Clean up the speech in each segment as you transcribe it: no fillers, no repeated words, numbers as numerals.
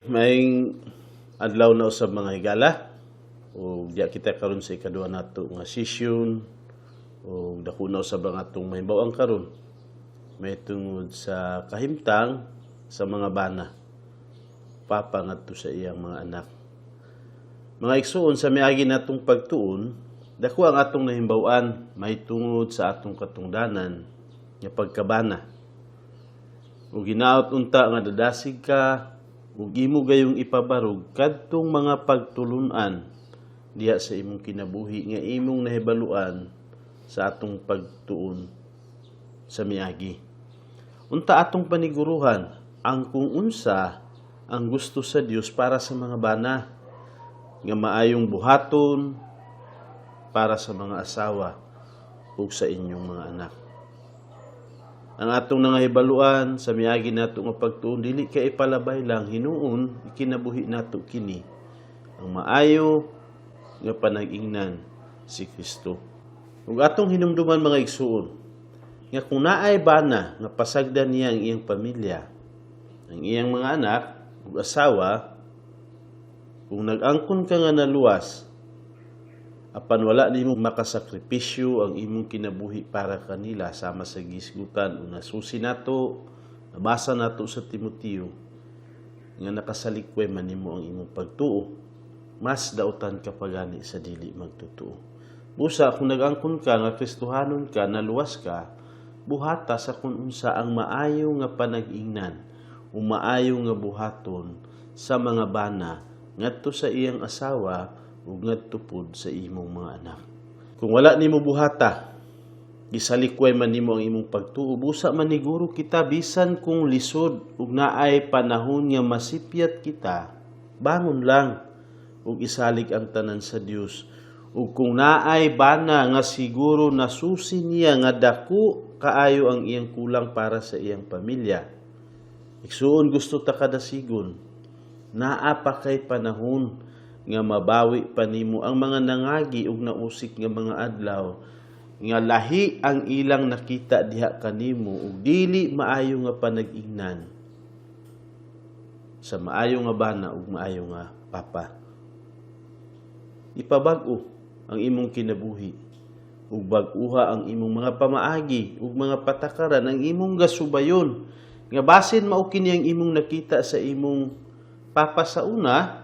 Maayong adlaw na usab, mga higala, ug diya kita karon sa ikaduha nato nga session, ug dako na usab ang atong mahibaw-an karon mahitungod sa kahimtang sa mga bana, papa ngadto sa iyang mga anak. Mga igsuon, sa miagi natong pagtuon, dako ang atong nahimbaw-an mahitungod sa atong katungdanan nga pagkabana. Ug hinaot unta nga dadasig ka ug imo gayong ipabarog kadtong mga pagtulunan diha sa imong kinabuhi nga imong nahibaluan sa atong pagtuon sa miagi. Unta atong paniguruhan ang kung unsa ang gusto sa Dios para sa mga bana nga maayong buhaton para sa mga asawa ug sa inyong mga anak. Ang atong nangahibaluan sa miagi nato nga pagtuon, dili kay ipalabay lang, hinuon ikinabuhi nato kini, ang maayo nga panag-ingnan si Kristo. Ug atong hinumduman, mga igsuon, nga kung naay bana nga pasagdan niya ang iyang pamilya, ang iyang mga anak ug asawa, kung nag-angkon ka nga naluwas apan wala nimo makasakripisyo ang imong kinabuhi para kanila sama sa gisgutan o nasusi nato, nabasa nato sa Timoteo, nga nakasalikway man nimo ang imong pagtuo, mas dautan ka pa gani sa dili magtotoo. Busa kung nag-angkon ka nga Kristohanon ka, naluwas ka, buhata sa kung unsa ang maayo nga panag-ingnan o maayo nga buhaton sa mga bana ngadto sa iyang asawa ug ngadto pud sa imong mga anak. Kung wala nimo buhata, gisalikway man nimo ang imong pagtuo, busa maniguro kita, bisan kung lisod ug naay panahon nga masipyat kita, bangon lang ug isalig ang tanan sa Dios. Ug kung naay bana nga siguro nasusi niya nga dako kaayo ang iyang kulang para sa iyang pamilya, igsuon, gusto ta kadasigon, naa pa kay panahon nga mabawi pa nimo ang mga nangagi ug nausik nga mga adlaw nga lahi ang ilang nakita diha kanimo ug dili maayo nga panag-ingnan sa maayo nga bana ug maayo nga papa. Ipabag-o ang imong kinabuhi ug bag-uha ang imong mga pamaagi ug mga patakaran ang imong gasubayon nga basin mao kini ang imong nakita sa imong papa sa una.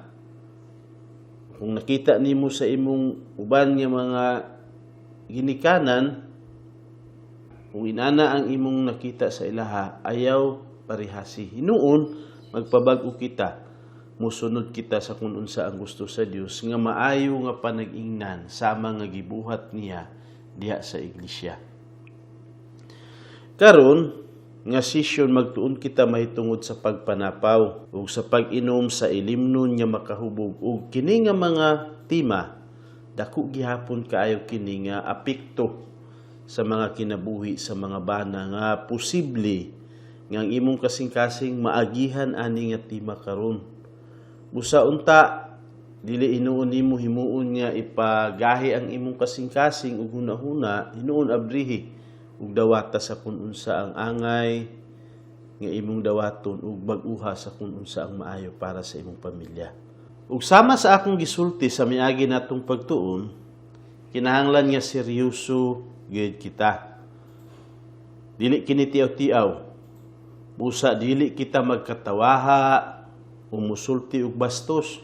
Kung nakita nimo sa imong uban nga mga ginikanan, kung inana ang imong nakita sa ilaha, ayaw parehasi. Hinuon magpabag-o kita, musunod kita sa kung unsa ang gusto sa Dios nga maayo nga panag-ingnan sama nga gibuhat niya diha sa iglesia. Karon nga session, magtuon kita mahitungod sa pagpanapaw ug sa pag-inom sa ilimnon nga makahubog, ug kini nga mga tema, dako gihapon kaayo kini nga apekto sa mga kinabuhi sa mga bana nga posible nga ang imong kasing-kasing maagihan ani nga tema karon. Busa unta dili hinuon nimo himuon nga ipagahi ang imong kasing-kasing ug hunahuna, hinuon abrihi ug dawata sa kung unsa ang angay nga imong dawaton ug bag-uha sa kung unsa ang maayo para sa imong pamilya. Ug sama sa akong gisulti sa miagi natong pagtuon, kinahanglan nga seryoso gyud kita. Dili kini tiaw-tiaw. Busa dili kita magkatawaha o musulti og bastos.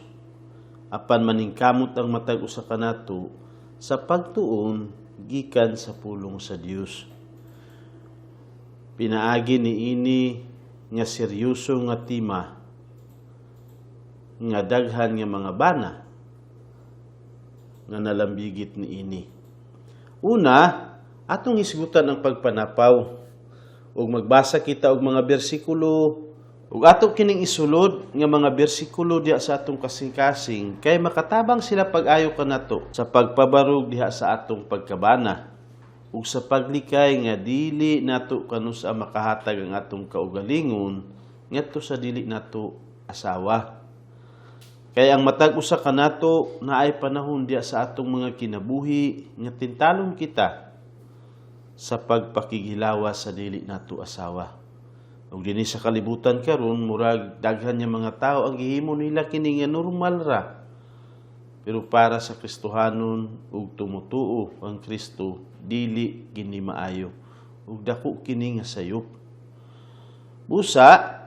Apan maningkamot ang matag usa kanato sa pagtuon gikan sa pulong sa Dios. Pinaagi niini nga seryoso nga tema nga daghan nga mga bana nga nalambigit niini. Una, atong hisgutan ang pagpanapaw ug magbasa kita og mga bersikulo ug ato kining isulod nga mga bersikulo diha sa atong kasing-kasing kay makatabang sila pag-ayo kanato sa pagpabarog diha sa atong pagkabana ug sa paglikay nga dili nato kanusa makahatag ang atong kaugalingon ngadto sa dili nato asawa. Kay ang matag usa kanato naay panahon diha sa atong mga kinabuhi nga tintalon kita sa pagpakighilawas sa dili nato asawa. Ug dinhi sa kalibutan karon, murag daghan nga mga tawo ang gihimo nila kini nga normal ra. Pero para sa Kristohanon ug tumutuo ang Kristo, dili kini maayo. Ug dako kini nga sayop. Busa,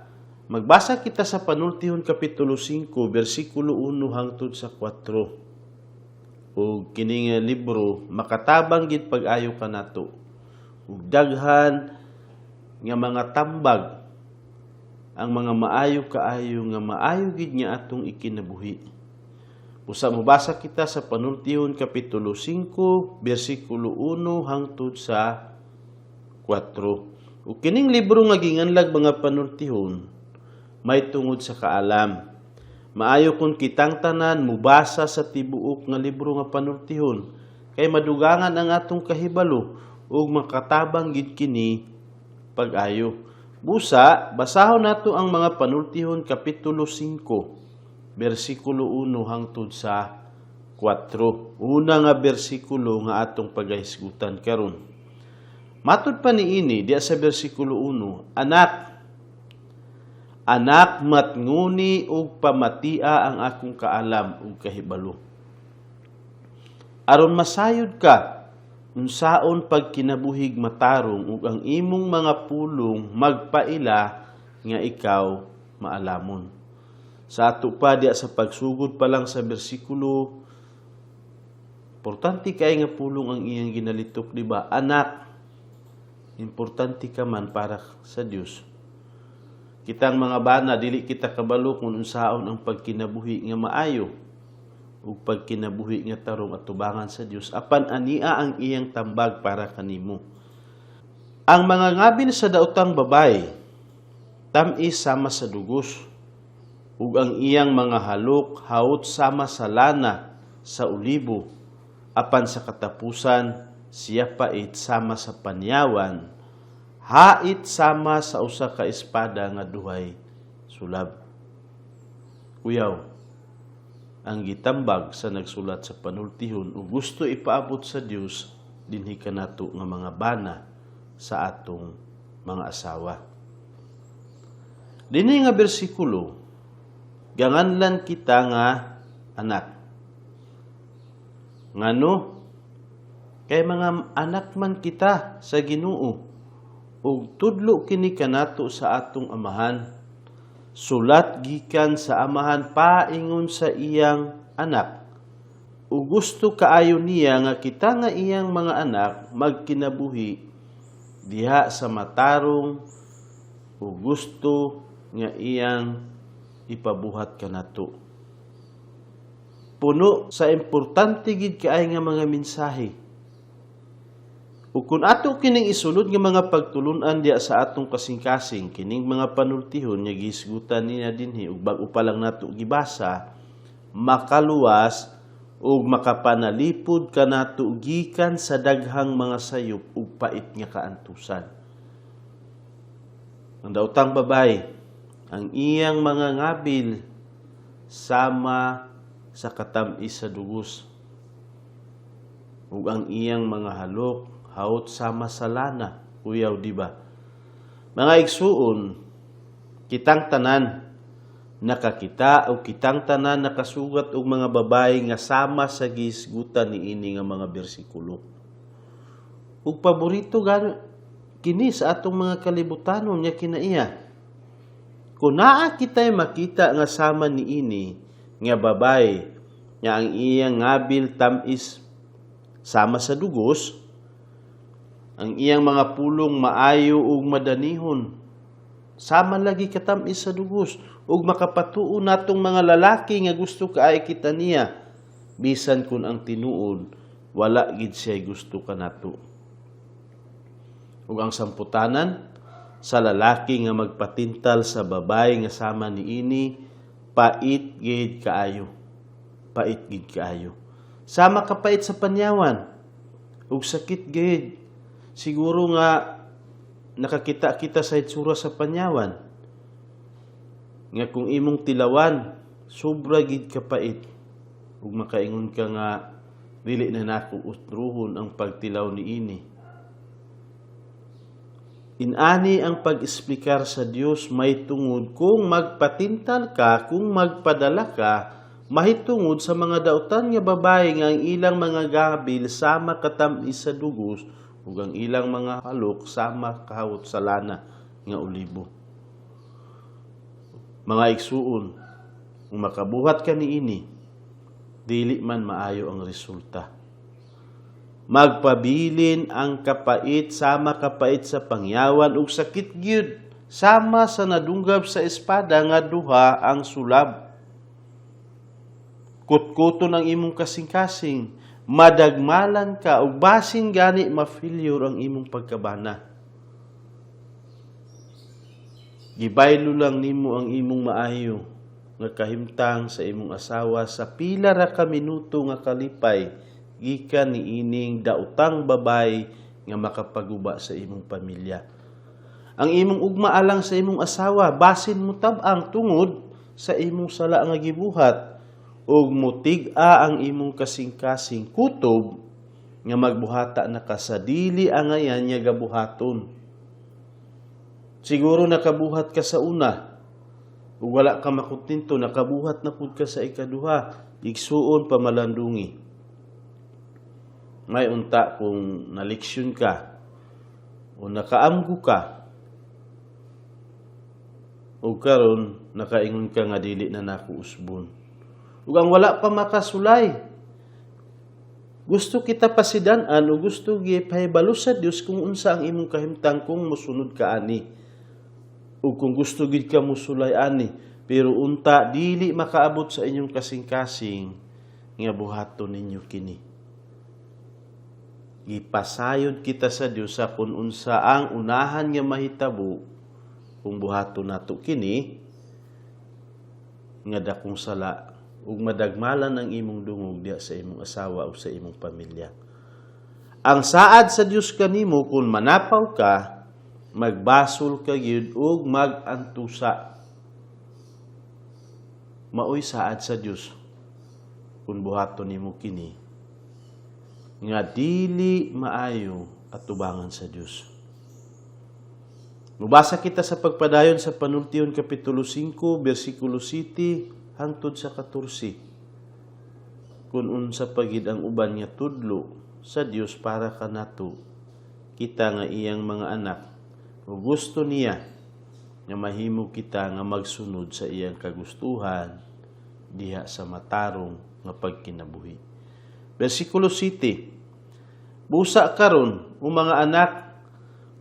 magbasa kita sa Panultihon Kapitulo 5, bersikulo 1 hangtod sa 4. Ug kini nga libro makatabang gid pag-ayo kanato. Ug daghan nga mga tambag ang mga maayo kaayo nga maayo gid nga atong ikinabuhi. Usa, mobasa kita sa Panultihon Kapitulo 5, bersikulo 1 hangtod sa 4. Ug kining libro nga ginganlag mga panultihon may tungod sa kaalam. Maayo kung kitang tanan mubasa sa tibuok nga libro nga Panultihon kay madugangan ang atong kahibalo ug makatabang gid kini pag-ayo. Busa, basahon nato ang mga Panultihon Kapitulo 5, bersikulo 1 hangtod sa 4. Una nga bersikulo nga atong pagahisgutan karon. Matud pa niini diya sa bersikulo 1, "Anak, anak, matnguni ug pamatia ang akong kaalam ug kahibalo. Aron masayod ka unsaon pagkinabuhig matarong ug ang imong mga pulong magpaila nga ikaw maalamon." Sa ato pa diya sa pagsugod pa lang sa bersikulo, importante kay nga pulong ang iyang ginalitok, di ba? Anak, importante ka man para sa Dios. Kitang mga bana, dili kita kabalo kung unsaon ang pagkinabuhi nga maayo ug pagkinabuhi nga tarong atubangan sa Dios, apan ania ang iyang tambag para kanimo. "Ang mga ngabil sa daotang babay tam-is sama sa dugos, ug ang iyang mga halok hawot sama sa lana sa olibo, apan sa katapusan siya pait sama sa panyawan, hait sama sa usa ka espada nga duhay sulab." Kuyaw ang gitambag sa nagsulat sa Panultihon ug gusto ipaabot sa Dios dinhi kanato nga mga bana sa atong mga asawa. Dinhi nga bersikulo, ganganlan kita nga anak. Ngano? Kay mga anak man kita sa Ginoo ug tudlo kini kanato sa atong amahan. Sulat gikan sa amahan paingon sa iyang anak. Ug gusto kaayo niya nga kita nga iyang mga anak magkinabuhi diha sa matarong ug gusto nga iyang ipabuhat kanato. Puno sa importante gid kaay nga mga mensahe. Ug kung ato kining isulod nga mga pagtulunan diya sa atong kasing-kasing, kining mga panultihon nga gihisgutan niya dinhi ug bag-o pa lang nato gibasa, makaluwas ug makapanalipod kanato gikan sa daghang mga sayop ug pait nga kaantusan. Ang daotang babay, ang iyang mga ngabil sama sa katam-is sa dugos, ug ang iyang mga halok hawot sama sa lana. Kuyaw, di ba? Mga igsuon, kitang tanan nakakita o kitang tanan nakasugat og mga babae nga sama sa gihisgutan niini nga mga bersikulo. Ug paborito gani kini sa atong mga kalibutanon nga kinaiya. Kung naa kita'y makita nga sama niini nga babae nga ang iyang ngabil tam-is sama sa dugos, ang iyang mga pulong maayo ug madanihon, sama lagi katam-is sa dugos, ug makapatuo natong mga lalaki nga gusto kaay kita niya, bisan kung ang tinuod wala gid siya gusto kanato. Ug ang samputanan sa lalaki nga magpatintal sa babae nga sama niini, pait gid kaayo. Pait gid kaayo. Sama kapait sa panyawan ug sakit gid. Siguro nga nakakita kita sa itsura sa panyawan nga kung imong tilawan, sobra gid kapait ug makaingon ka nga dili na nako utruhon ang pagtilaw niini. Inani ang pag-esplikar sa Dios may tungod kung magpatintal ka, kung magpadala ka, mahitungod sa mga dautan nga babae nga ang ilang mga gabil sama katamis sa dugos ug ang ilang mga halok sama kahawot sa lana nga olibo. Mga igsuon, kung makabuhat ka niini, dili man maayo ang resulta. Magpabilin ang kapait sama kapait sa pangyawan ug sakit gyud sama sa nadunggab sa espada nga duha ang sulab. Kutkuton ang imong kasing-kasing, madagmalan ka ug basin gani ma-failure ang imong pagkabana. Gibaylo lang nimo ang imong maayo nga kahimtang sa imong asawa sa pila ra ka minuto nga kalipay gikan niining daotang babay nga makapaguba sa imong pamilya. Ang imong ugma alang sa imong asawa basin motab-ang tungod sa imong sala nga gibuhat ug mutig-a ang imong kasing-kasing kutob nga magbuhata na ka sa dili angayan nga gabuhaton. Siguro nakabuhat ka sa una ug wala ka makontento, nakabuhat na pud ka sa ikaduha. Igsuon, pamalandungi. May unta kung naleksyon ka o nakaamgo ka o karon nakaingon ka nga dili na nako usbon. Ug ang wala pa makasulay, gusto kita pasidan-an o gusto gipahibalo sa Dios kung unsa ang imong kahimtang kung mosunod ka ani. O kung gusto gid ka mosulay ani, pero unta dili makaabot sa inyong kasing-kasing nga buhaton ninyo kini. Gipasayod kita sa Dios sa kung unsa ang unahan nga mahitabo kung buhaton nato kini nga dakong sala ug madagmalan ang imong dungog diha sa imong asawa o sa imong pamilya. Ang saad sa Dios kanimo kung manapaw ka, magbasol ka gyud ug magantusa. Maoy saad sa Dios kung buhaton nimo kini nga dili maayo atubangan sa Dios. Mubasa kita sa pagpadayon sa Panultihon Kapitulo 5, versikulo 7 hangtod sa 14. Kung unsa pa gid ang uban nga tudlo sa Dios para kanato, kita nga iyang mga anak, ug gusto niya nga mahimo kita nga magsunod sa iyang kagustuhan diha sa matarong nga pagkinabuhi. Versikulo 7. "Busa karon, o mga anak,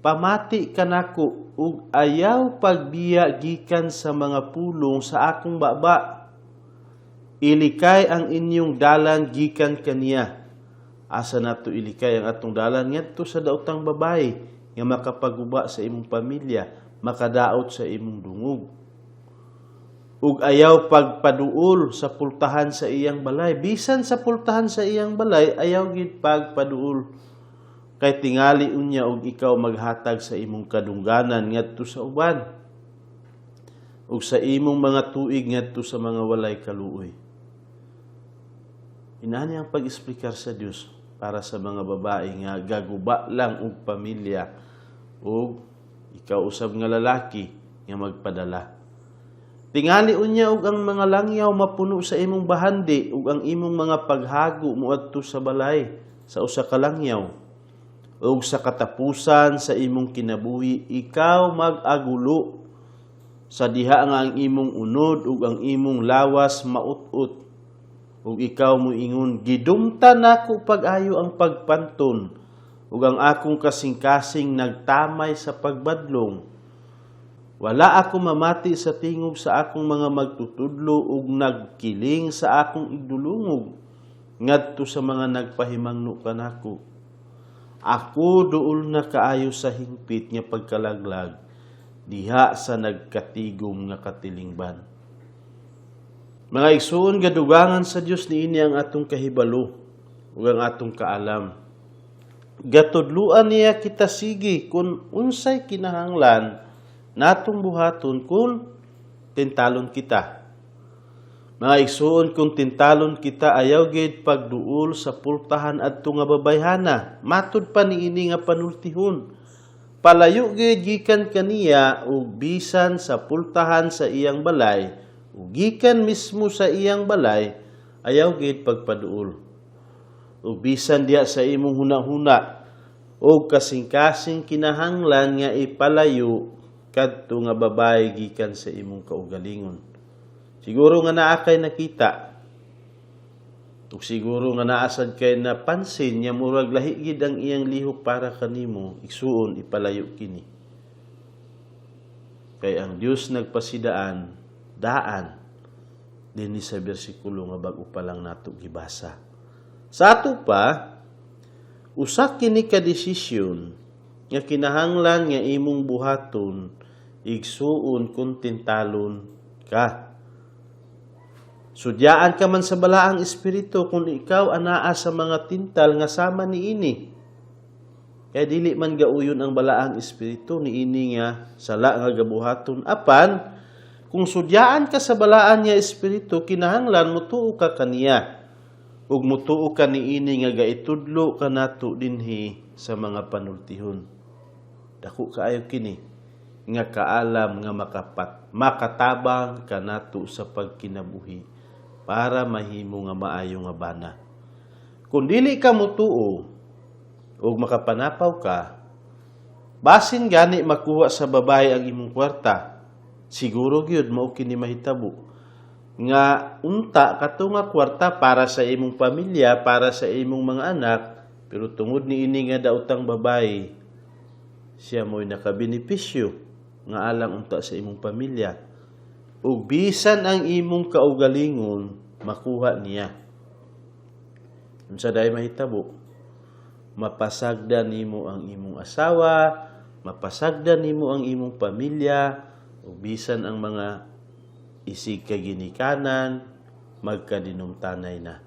pamati kanako ug ayaw pagbiya gikan sa mga pulong sa akong baba. Ilikay ang inyong dalan gikan kaniya." Asa nato ilikay ang atong dalan? Ngadto sa daotang babae nga makapaguba sa imong pamilya, makadaot sa imong dungog. "Ug ayaw pagpaduol sa pultahan sa iyang balay." Bisan sa pultahan sa iyang balay, ayaw gid pagpaduol. Kay tingali unya og ikaw maghatag sa imong kadungganan ngadto sa uban ug sa imong mga tuig ngadto sa mga walay kaluoy. Inani ang pag-esplikar sa Dios para sa mga babae nga gaguba lang og pamilya ug ikaw usab nga lalaki nga magpadala. "Tingali unya og ang mga langyaw mapuno sa imong bahandi ug ang imong mga paghago moadto sa balay sa usa ka langyaw. Ug sa katapusan sa imong kinabuhi ikaw mag-agulo sa diha nga ang imong unod ug ang imong lawas maut-ut. Ug ikaw moingon, 'Gidumtan nako pag-ayo ang pagpanton ug ang akong kasing-kasing nagtamay sa pagbadlong. Wala ako mamati sa tingog sa akong mga magtutudlo ug nagkiling sa akong igdulungog ngadto sa mga nagpahimangno kanako. Ako duol na kaayo sa hingpit nga pagkalaglag diha sa nagkatigom nga katilingban.'" Mga igsuon, gadugangan sa Dios niini ang atong kahibalo ug ang atong kaalam. Gatudluan niya kita sige kung unsay kinahanglan natong buhaton kung tintalon kita. Mga igsuon, kung tintalon kita, ayaw gid pagduol sa pultahan adto nga babayhana. Matud pa niini nga panultihon. Palayo gid gikan kaniya ug bisan sa pultahan sa iyang balay ug gikan mismo sa iyang balay, ayaw gid pagpaduol. Ug bisan diha sa imong hunahuna og kasing-kasing, kinahanglan nga ipalayo kadto nga babae gikan sa imong kaugalingon. Siguro nga naa kay nakita ug siguro nga naa sad kay napansin nga murag lahi gid ang iyang lihok para kanimo, igsuon, ipalayo kini. Kay ang Dios nagpasidaan daan dinhi sa bersikulo nga bag-o pa lang nato gibasa. Sa ato pa, usa kini ka desisyon nga kinahanglan nga imong buhaton, igsuon, kung tintalon ka. Sudyaan ka man sa Balaang Espiritu kung ikaw anaa sa mga tintal nga sama niini. Kaya dili man gauyon ang Balaang Espiritu niini nga sala nga gabuhaton. Apan, kung sudyaan ka sa Balaan nga Espiritu, kinahanglan mutuo ka kaniya. Ug mutuo ka niini nga gaitudlo kanato dinhi sa mga panultihon. Dako kaayo kini nga kaalam nga makatabang kanato sa pagkinabuhi para mahimo nga maayo nga bana. Kung dili ka mutuo ug makapanapaw ka, basin gani makuha sa babae ang imong kwarta. Siguro gyud mao kini mahitabo nga unta kato nga kwarta para sa imong pamilya, para sa imong mga anak, pero tungod niini nga daotang babae, siya mo'y nakabenepisyo nga alang unta sa imong pamilya. Ug bisan ang imong kaugalingon makuha niya. Unsa dai mahitabo? Mapasagda nimo ang imong asawa, mapasagda nimo ang imong pamilya, ug bisan ang mga isig kaginikanan, magkadinumtanay na.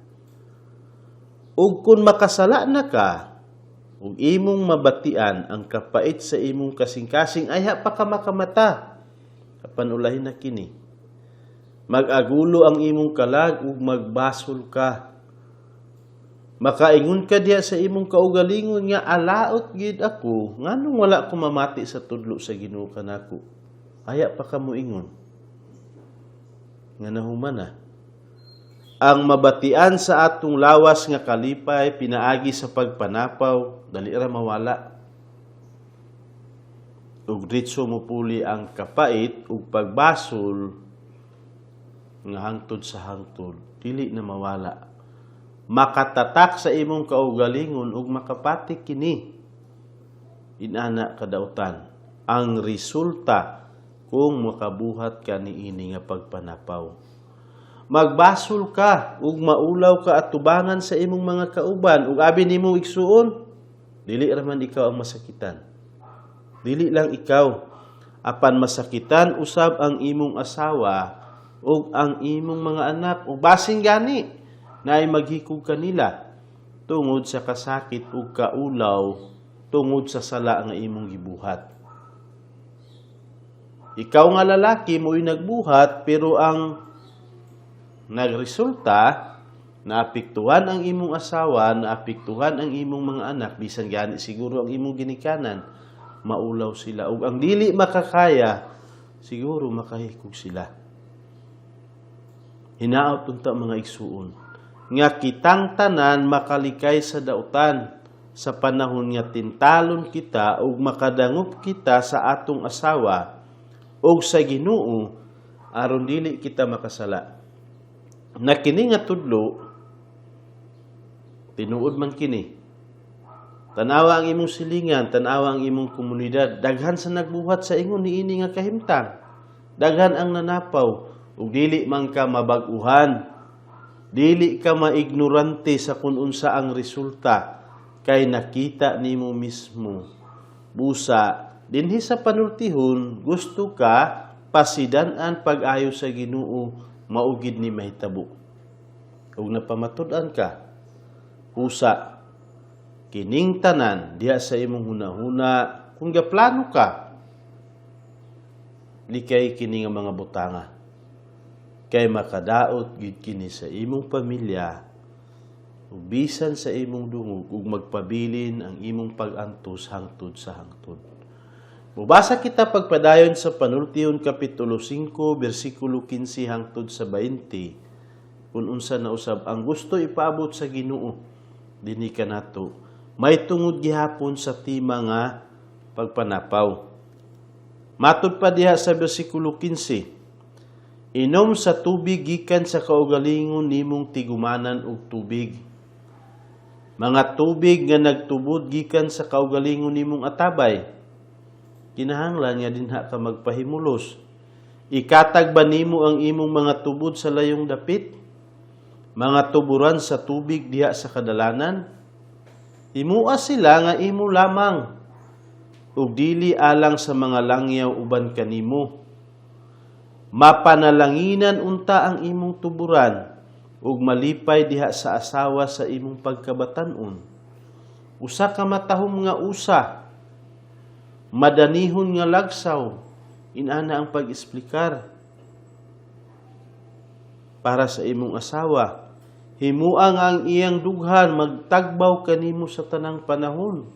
Ug kung makasala na ka, ug imong mabatian ang kapait sa imong kasing-kasing, ayha pa ka makamata. Apan ulahin na kini. Mag-agulo ang imong kalag ug magbasol ka. Makaingon ka diha sa imong kaugalingon nga alaot gid ako, nganong wala ko mamati sa tudlo sa Ginoo kanako? Aya pa ka moingon nga nahuman na. Ang mabatian sa atong lawas nga kalipay pinaagi sa pagpanapaw, dali ra mawala. Ug diretso mopuli ang kapait ug pagbasol nga hangtod sa hangtod dili na mawala. Makatatak sa imong kaugalingon ug makapati kini. Inana kadautan ang resulta kung makabuhat ka niini nga pagpanapaw. Magbasol ka ug maulaw ka atubangan sa imong mga kauban ug abi nimo, igsuon, dili ra man ikaw ang masakitan. Dili lang ikaw, apan masakitan usab ang imong asawa ug ang imong mga anak, ug basin gani naay maghikog kanila tungod sa kasakit ug kaulaw tungod sa sala nga imong gibuhat. Ikaw nga lalaki mo'y nagbuhat, pero ang nagresulta, naapektuhan ang imong asawa, naapektuhan ang imong mga anak, bisan gani siguro ang imong ginikanan, maulaw sila. Ug ang dili makakaya, siguro makahikog sila. Hinaot unta, mga igsuon, nga kitang tanan makalikay sa dautan sa panahon nga tintalon kita ug makadangop kita sa atong asawa ug sa Ginoo aron dili kita makasala. Na kini nga tudlo, tinuod man kini. Tanawa ang imong silingan, tanawa ang imong komunidad. Daghan sa nagbuhat sa ingon niini nga kahimtang. Daghan ang nanapaw ug dili man ka mabag-uhan. Dili ka maignorante sa kung unsa ang resulta kay nakita nimo mismo. Busa dinhi sa panultihon, gusto ka pasidan-an pag-ayo sa Ginoo, mao gid ni mahitabo. Ug napamatud-an ka, pusa kining tanan diha sa imong hunahuna, kung gaplano ka, likay kini nga mga butanga kay makadaot gid kini sa imong pamilya ug bisan sa imong dungog, ug magpabilin ang imong pag-antos hangtod sa hangtod. Mubasa kita pagpadayon sa Panultihon Kapitulo 5, bersikulo 15 hangtod sa 20, kung unsa na usab ang gusto ipaabot sa Ginoo dinhi kanato may tungod gihapon sa tema nga pagpanapaw. Matud pa diha sa bersikulo 15, "Inom sa tubig gikan sa kaugalingon nimong tigumanan og tubig, mga tubig nga nagtubod gikan sa kaugalingon nimong atabay." Kinahanglan nga dinha ka magpahimulos. "Ikatag ba nimo ang imong mga tubod sa layong dapit, mga tuburan sa tubig diha sa kadalanan? Himua sila nga imo lamang ug dili alang sa mga langyaw uban kanimo. Mapanalanginan unta ang imong tuburan ug malipay diha sa asawa sa imong pagkabatan-on. Usa ka matahom nga usa, madanihon nga lagsaw." Inana ang pag-eksplikar para sa imong asawa. "Himua nga ang iyang dughan magtagbaw kanimo sa tanang panahon.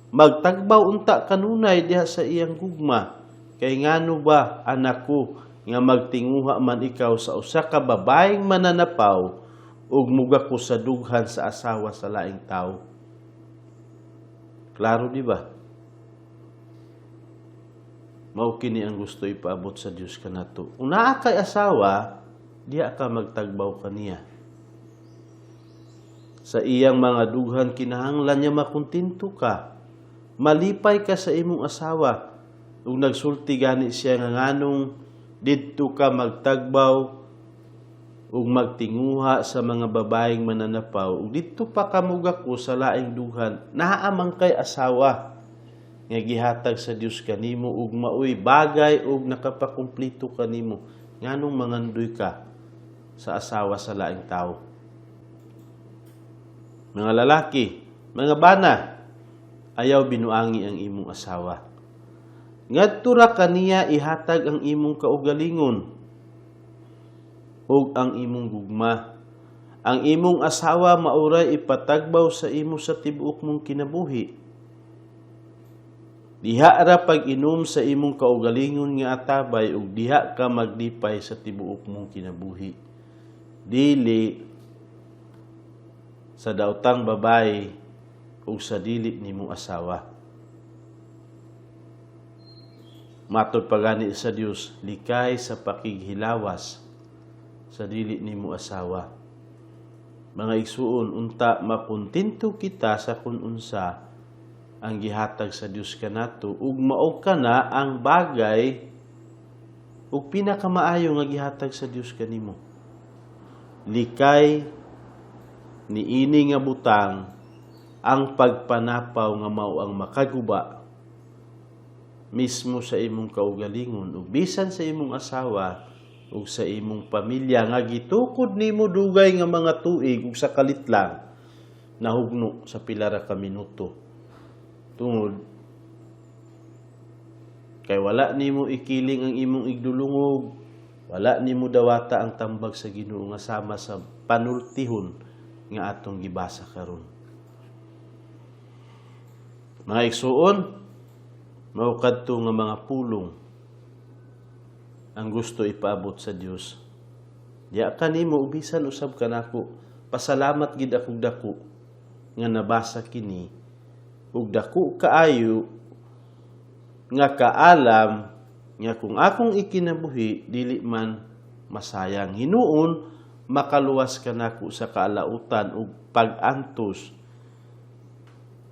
Magtagbaw unta kanunay diha sa iyang gugma. Kay ngano ba, anak ko, nga magtinguha man ikaw sa usa ka babaeng mananapaw ug mugakos sa dughan sa asawa sa laing tawo?" Klaro, di ba? Mao kini ang gusto ipaabot sa Dios kanato. Kung naa kay asawa, diha ka magtagbaw kaniya. Sa iyang mga dughan, kinahanglan niya makontento ka. Malipay ka sa imong asawa. Ug nagsulti gani siya nga nganong didto ka magtagbaw ug magtinguha sa mga babaeng mananapaw ug didto pa ka mugakos sa laing dughan, naa man kay asawa nga gihatag sa Dios kanimo ug maoy bagay ug nakapakumpleto kanimo. Nganong mangandoy ka sa asawa sa laing tawo? Mga lalaki, mga bana, ayaw binuangi ang imong asawa. Ngadto ra kaniya ihatag ang imong kaugalingon ug ang imong gugma. Ang imong asawa mao ray ipatagbaw sa imo sa tibuok mong kinabuhi. Diha ra pag-inom sa imong kaugalingon nga atabay ug diha ka maglipay sa tibuok mong kinabuhi. Dili sa daotang babae ug sa dili nimo asawa. Matod pa gani sa Dios, likay sa pakighilawas sa dili nimo asawa. Mga igsuon, unta makontento kita sa kun unsa ang gihatag sa Dios kanato ug mao kana ang bagay ug pinakamaayo nga gihatag sa Dios kanimo. Likay niini nga butang, ang pagpanapaw nga mao ang makaguba mismo sa imong kaugalingon ug bisan sa imong asawa ug sa imong pamilya nga gitukod nimo dugay nga mga tuig, ug sa kalit lang nahugno sa pila ra ka minuto tungod kay wala nimo ikiling ang imong igdulungog, wala nimo dawata ang tambag sa Ginoo nga sama sa panultihon nga atong gibasa karon. Mga igsuon, mao kadto nga mga pulong ang gusto ipaabot sa Dios. Diha kanimo ug bisan usab kanako, pasalamat gid akong dako nga nabasa kini ug dako kaayo nga kaalam nga kung akong ikinabuhi dili man masayang. Hinuon makaluwas kanako sa kaalautan ug pag-antos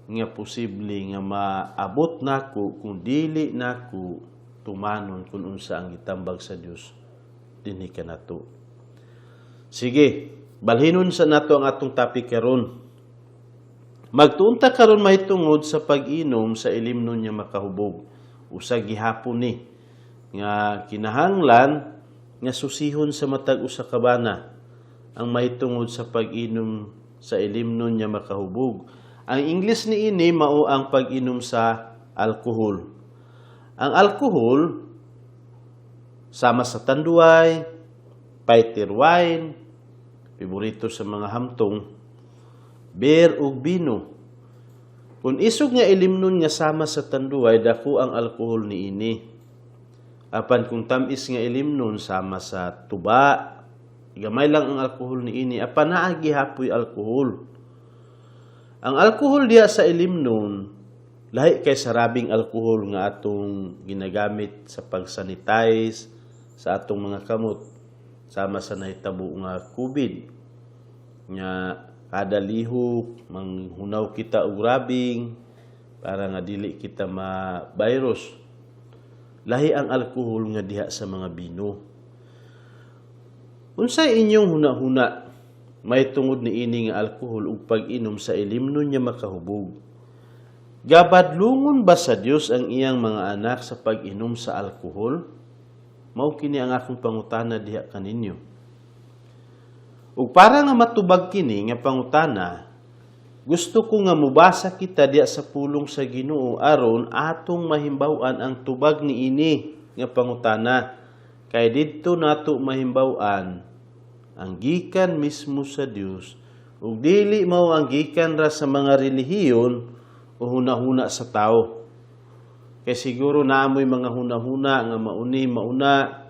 nga posible nga maabot nako kung dili nako tumanon kung unsa ang gitambag sa Dios dinhi kanato. Sige, balhinon sa nato ang atong topic karon. Magtuon ta karon mahitungod sa pag-inom sa ilimnon nga makahubog. Usa gihapon ni nga kinahanglan nga susihon sa matag usa ka bana, ang mahitungod sa pag-inom sa ilimnon nga makahubog. Ang English niini mao ang pag-inom sa alkohol. Ang alkohol sama sa Tanduay, fighter wine, paborito sa mga hamtong, beer ug bino. Kung isog nga ilimnon nga sama sa tanduay, dako ang alkohol niini. Apan kung tamis nga ilimnon sama sa tuba, gamay lang ang alkohol niini, apan naa gihapoy alkohol. Ang alkohol diya sa ilimnon, lahi kay sa rubbing alcohol nga atong ginagamit sa pag-sanitize sa atong mga kamot sama sa nahitabo nga COVID nga kada lihok manghunaw kita og rubbing para nga dili kita ma-virus. Lahi ang alkohol nga diha sa mga bino. Unsay inyong hunahuna may tungod ni ini nga alkohol ug pag-inom sa ilimnon niya makahubog? Gabadlungon ba sa Dios ang iyang mga anak sa pag-inom sa alkohol? Mao kini ang akong pangutana diha kaninyo. Ug para nga matubag kini nga pangutana, gusto ko nga mubasa kita diha sa pulong sa Ginoo aron atong mahimbaw-an ang tubag niini nga pangutana. Kay didto nato mahimbaw-an ang gikan mismo sa Dios ug dili mao ang gikan ra sa mga relihiyon o hunahuna sa tao. Kay siguro naa moy mga hunahuna nga mauni mauna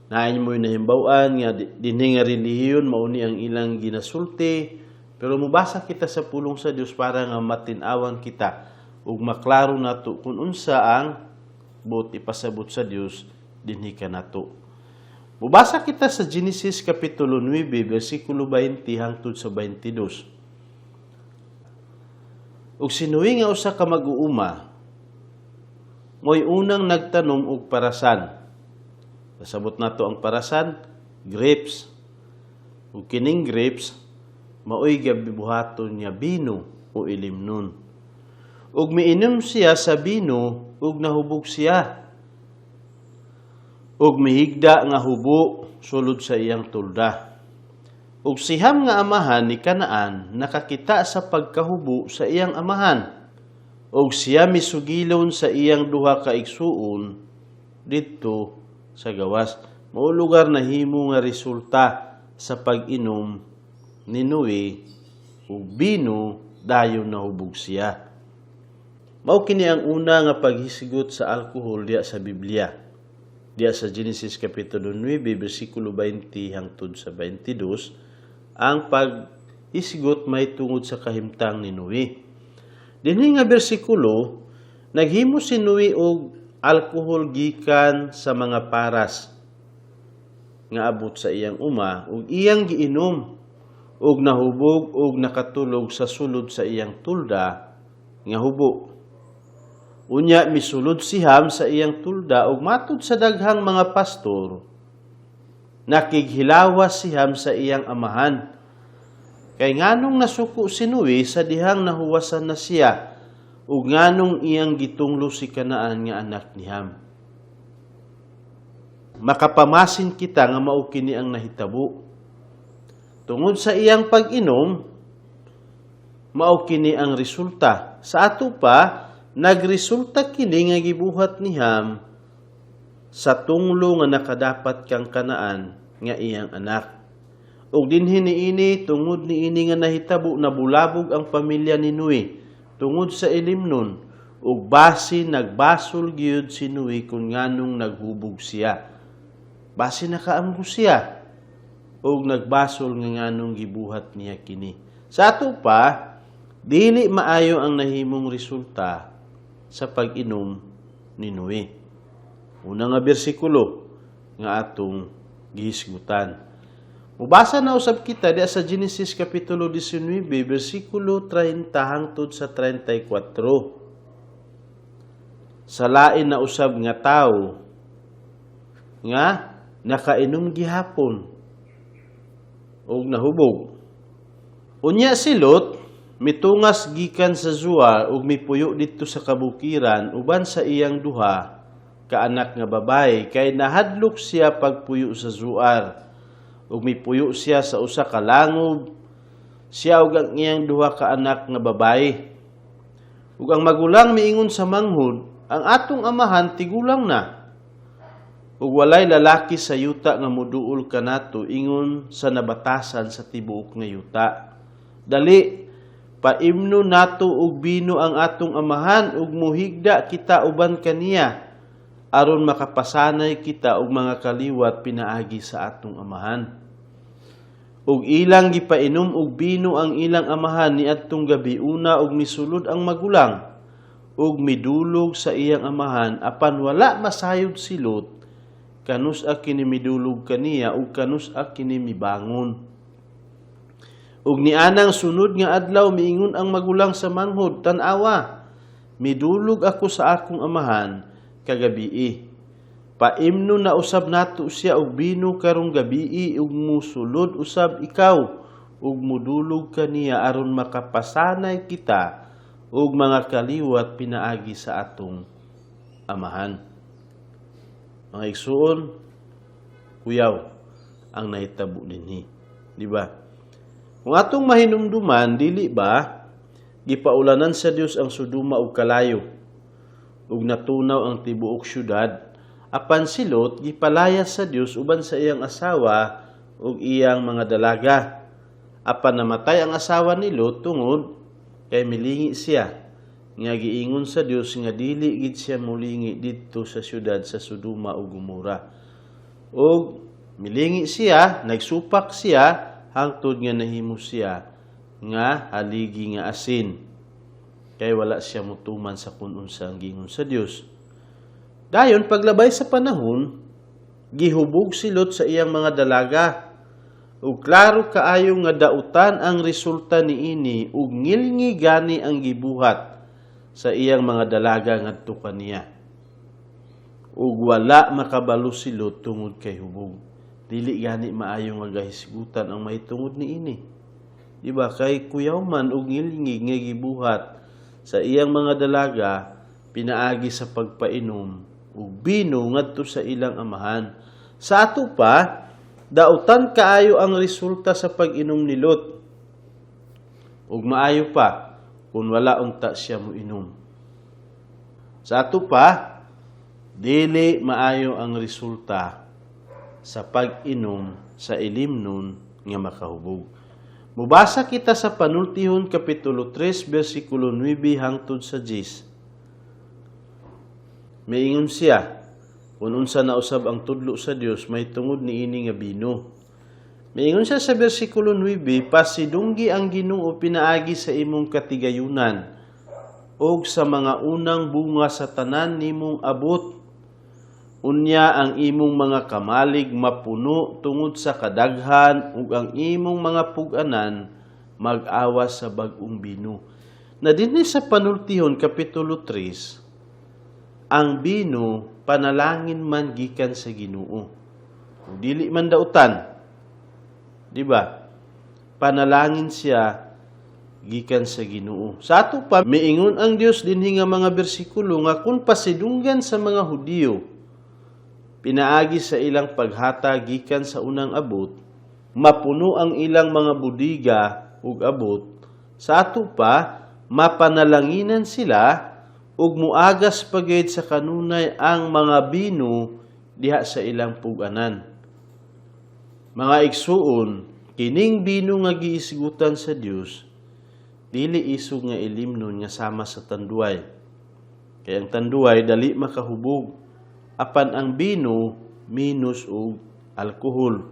naa mo'y nahimbaw-an nga dinhi nga relihiyon mauni ang ilang ginasulti, pero mubasa kita sa pulong sa Dios para nga matin-awan kita ug maklaro nato kung unsa ang buot ipasabot sa Dios dinhi kanato. Mubasa kita sa Genesis kapitulo 9 bersikulo 20 hangtod sa 22. Ug si Noe nga usa ka mag-uuma mo'y unang nagtanom og parasan. Pasabot nato ang parasan, grapes. Ug kining grapes maoy gabibuhaton niya bino o ilimnon. Ug miinom siya sa bino ug nahubog siya. Ug mihigda nga hubo sulod sa iyang tulda. Ug si Ham nga amahan ni Kanaan nakakita sa pagkahubo sa iyang amahan. Ug siya misugilon sa iyang duha ka igsuon didto sa gawas. Mao lugar nahimo nga resulta sa pag-inom ni Noe ug bino, dayon nahubog siya. Mao kini ang una nga paghisgot sa alkohol diya sa Biblia. Diya sa Genesis kapitulo 9 bersikulo 20 hangtod sa 22, ang paghisgot may tungod sa kahimtang ni Noe. Dinhi nga bersikulo, naghimo si Noe og alkohol gikan sa mga paras nga abot sa iyang uma ug iyang giinom ug nahubog ug nakatulog sa sulod sa iyang tulda nga hubo. Unya misulod si Ham sa iyang tulda ug matud sa daghang mga pastor, nakighilawas si Ham sa iyang amahan. Kay nganong nasuko si Noe sa dihang nahuwasan na siya ug nganong iyang gitunglo si Kanaan nga anak ni Ham? Makapamasin kita nga mao kini ang nahitabo. Tungod sa iyang pag-inom, mao kini ang resulta. Sa ato pa, nagresulta kini nga gibuhat ni Ham sa tunglo nga nakadapat kang Kanaan nga iyang anak. Ug dinhi niini, tungod niini nga nahitabo, nabulabog ang pamilya ni Noe tungod sa ilimnon ug basi nagbasol gyud si Noe kung nganong naghubog siya. Basi nakaamgo siya ug nagbasol nga nganong gibuhat niya kini. Sa ato pa, dili maayo ang nahimong resulta sa pag-inom ni Noe. Una nga bersikulo nga atong gihisgutan. Mubasa na usab kita diya sa Genesis kapitulo 19 bersikulo 30 hangtod sa 34. Sa lain na usab nga tawo nga nakainom gihapon ug nahubog. Unya si Lot mitungas gikan sa Zoar ug mipuyo didto sa kabukiran uban sa iyang duha ka anak nga babaye, kay nahadlok siya pagpuyo sa Zoar. Ug mipuyo siya sa usa ka langob, siya ug ang iyang duha ka anak nga babaye. Ug ang magulang miingon sa manghud, "Ang atong amahan tigulang na. Ug walay lalaki sa yuta nga muduol kanato ingon sa nabatasan sa tibuok nga yuta. Dali, Paimno nato og bino ang atong amahan ug muhigda kita uban kaniya aron makapasanay kita og mga kaliwat pinaagi sa atong amahan." Ug ilang gipainom og bino ang ilang amahan niadtong gabiuna, ug misulod ang magulang ug midulog sa iyang amahan, apan wala masayod si Lot kanus-a kini midulog kaniya ug kanus-a kini mibangon. Ug nianang sunod nga adlaw, miingon ang magulang sa manghod, "Tan-awa, midulog ako sa akong amahan kagabii. Paimno na usab nato siya og bino karong gabii ug musulod usab ikaw ug mudulog kaniya aron makapasanay kita og mga kaliwat pinaagi sa atong amahan." Mga igsuon, kuyaw ang nahitabo dinhi. Di ba? Kung atong mahinumduman, dili ba gipaulanan sa Dios ang Sodoma og kalayo ug natunaw ang tibuok syudad, apan si Lot gipalayas sa Dios uban sa iyang asawa ug iyang mga dalaga? Apan namatay ang asawa ni Lot tungod kay milingi siya nga giingon sa Dios nga dili gid siya mulingi didto sa syudad sa Sodoma ug Gomora. Ug milingi siya, nagsupak siya hangtod nga nahimo siya nga haligi nga asin kay wala siya mutuman sa kun unsa ang giingon sa Dios. Dayon, paglabay sa panahon, gihubog si Lot sa iyang mga dalaga. Ug klaro kaayo nga dautan ang resulta niini ug ngilngi gani ang gibuhat sa iyang mga dalaga ngadto kaniya. Ug wala makabalo si Lot tungod kay hubog. Dili gani maayo nga gahisgutan ang mahitungod niini. Di ba? Kay kuyaw man og ngilngig nga gibuhat sa iyang mga dalaga pinaagi sa pagpainom og bino ngadto sa ilang amahan. Sa ato pa, dautan kaayo ang resulta sa pag-inom ni Lot. Ug maayo pa kung wala unta siya moinom. Sa ato pa, dili maayo ang resulta sa pag-inom sa ilimnon nga makahubog. Mubasa kita sa Panultihon Kapitulo 3 versikulo 9 hangtod sa 10. Miingon siya kung unsa na usab ang tudlo sa Dios mahitungod niini nga bino. Miingon siya sa versikulo 9, "Pasidunggi ang Ginoo pinaagi sa imong katigayunan og sa mga unang bunga sa tanan nimong abot. Unya ang imong mga kamalig mapuno tungod sa kadaghan ug ang imong mga pug-anan mag-awas sa bag-ong bino." Na dinhi sa Panultihon Kapitulo 3, ang bino panalangin man gikan sa Ginoo. Dili man dautan. Di ba? Panalangin siya gikan sa Ginoo. Sa ato pa, miingon ang Dios dinhi nga mga bersikulo nga kung pasidunggan sa mga Hudiyo pinaagi sa ilang paghatag gikan sa unang abot, mapuno ang ilang mga budiga ug abot. Sa ato pa, mapanalanginan sila ug muagas pagid sa kanunay ang mga bino diha sa ilang puganan. Mga igsuon, kining bino nga giisgutan sa Dios dili isog nga ilimnon nga sama sa tanduay. Kay ang tanduay dali makahubog, apan ang bino minus og alkohol.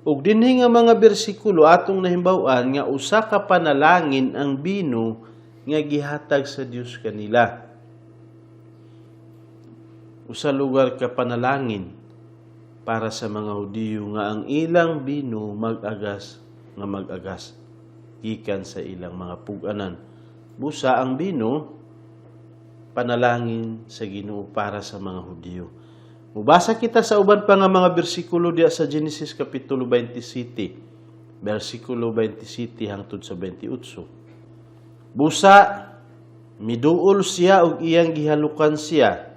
Ug dinhi nga mga bersikulo, atong nahimbaw-an nga usa ka panalangin ang bino nga gihatag sa Dios kanila. Usa lugar ka panalangin para sa mga Hudiyo nga ang ilang bino mag-agas nga mag-agas gikan sa ilang mga pug-anan. Busa ang bino panalangin sa Ginoo para sa mga Hudiyo. Mubasa kita sa uban pa nga mga bersikulo diya sa Genesis Kapitulo 27, versikulo 27 hangtod sa 28. Busa miduol siya og iyang gihalukan siya,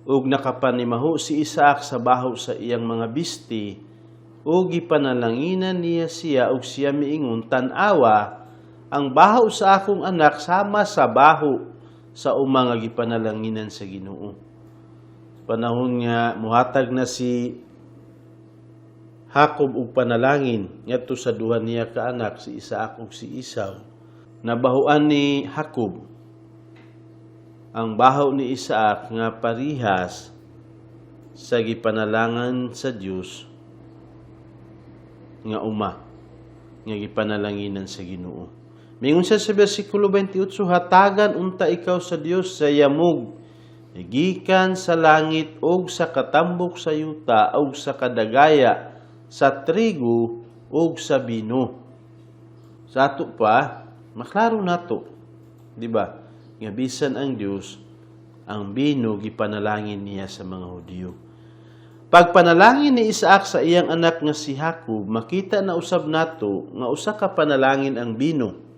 ug nakapanimaho si Isaac sa baho sa iyang mga bisti, ug gipanalanginan niya siya, ug siya miingon, "Tan-awa, ang baho sa akong anak sama sa baho sa uma nga gipanalanginan sa Ginoo." Panahon nga muhatag na si Jacob og panalangin ngadto sa duha niya ka anak, si Isaac ug si Esau. Nabahuan ni Jacob ang baho ni Isaac nga parihas sa gipanalangan sa Dios nga uma nga gipanalanginan sa Ginoo. Mingon siya sa bersikulo 28, "Hatagan unta ikaw sa Dios sa yamog gikan sa langit og sa katambok sa yuta og sa kadagaya sa trigo og sa bino." Sa ato pa, maklaro nato, di ba? Nga bisan ang Dios, ang bino gipanalangin niya sa mga Hudiyo. Pagpanalangin ni Isaac sa iyang anak nga si Jacob, makita na usab nato nga usa ka panalangin ang bino.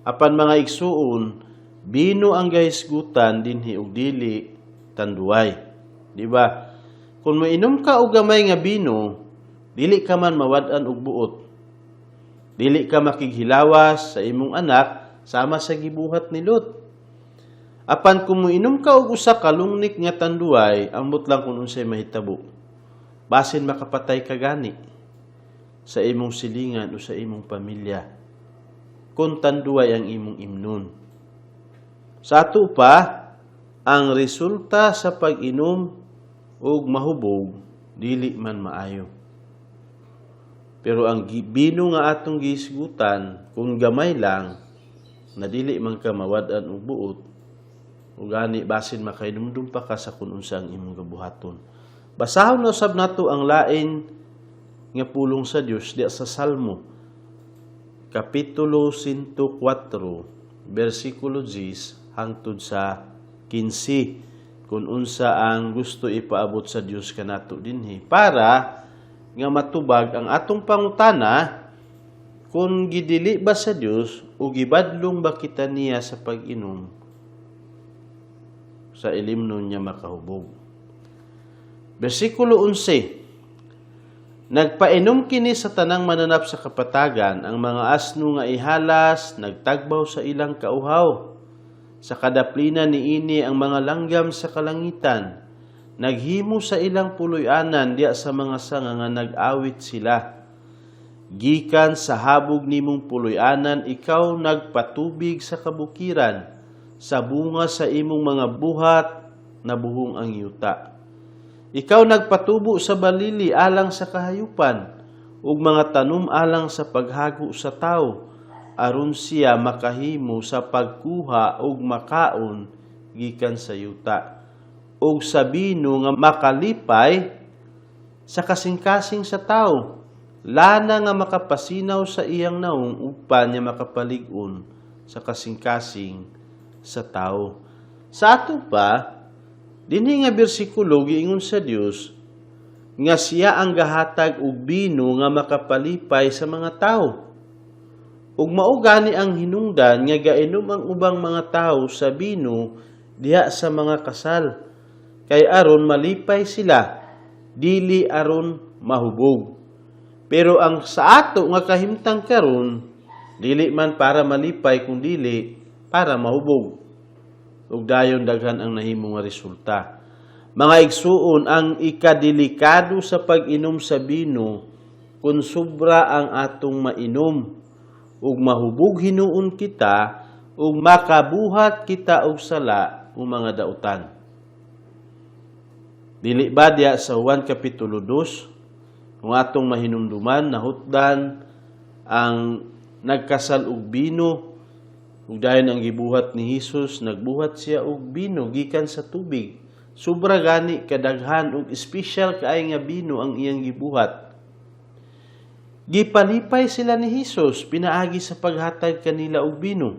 Apan, mga igsuon, bino ang gahisgutan dinhi ug dili tanduay. Di ba? Kung moinom ka og gamay nga bino, dili ka man mawad-an og buot. Dili ka makighilawas sa imong anak sama sa gibuhat ni Lot. Apan kung moinom ka og usa ka lungnik nga tanduay, ambot lang kung unsay mahitabo. Basin makapatay ka gani sa imong silingan o sa imong pamilya kung tanduay ang imong imnon. Sa ato pa, ang resulta sa pag-inom og mahubog dili man maayo. Pero ang bino nga atong gihisgutan, kung gamay lang, na dili man ka mawad-an og buot, ug gani basin makahinumdum pa ka sa kung unsa ang imong gabuhaton. Basahon na usab nato ang lain nga pulong sa Dios diya sa Salmo Kapitulo 104, bersikulo 10 hangtod sa 15, kung unsa ang gusto ipaabot sa Dios kanato dinhi para nga matubag ang atong pangutana kung gidili ba sa Dios o gibadlong ba kita niya sa pag-inom sa ilimnon niya makahubog. Bersikulo 11. "Nagpainom kini sa tanang mananap sa kapatagan, ang mga asno nga ihalas, nagtagbaw sa ilang kauhaw. Sa kadaplinan niini ang mga langgam sa kalangitan, naghimo sa ilang puloy-anan diya sa mga sanga nga nag-awit sila. Gikan sa habog nimong puloy-anan, ikaw nagpatubig sa kabukiran, sa bunga sa imong mga buhat, nabuhong ang yuta. Ikaw nagpatubo sa balili alang sa kahayupan, ug mga tanom alang sa paghago sa tawo, aron siya makahimo sa pagkuha og makaon gikan sa yuta, ug sa bino nga makalipay sa kasing-kasing sa tawo, lana nga makapasinaw sa iyang naong upan niya makapalig-on sa kasing-kasing sa tawo." Sa ato pa, dinhi nga bersikulo giingon sa Dios nga siya ang gahatag og bino nga makapalipay sa mga tawo. Ug mao gani ang hinungdan nga gainom ang ubang mga tawo sa bino diha sa mga kasal kay aron malipay sila, dili aron mahubog. Pero ang sa ato nga kahimtang karon, dili man para malipay kung dili para mahubog. Ug dayon daghan ang nahimo nga resulta. Mga igsuon, ang ikadelikado sa pag-inom sa bino kung sobra ang atong mainom ug mahubog hinuon kita ug makabuhat kita og sala o mga dautan. Dili ba diya sa Juan Kapitulo 2, kung atong mahinumduman, nahutdan ang nagkasal og bino ug dayon ang gibuhat ni Hesus, nagbuhat siya og bino gikan sa tubig. Sobra gani kadaghan og espesyal kaay nga bino ang iyang gibuhat. Gipalipay sila ni Hesus pinaagi sa paghatag kanila og bino.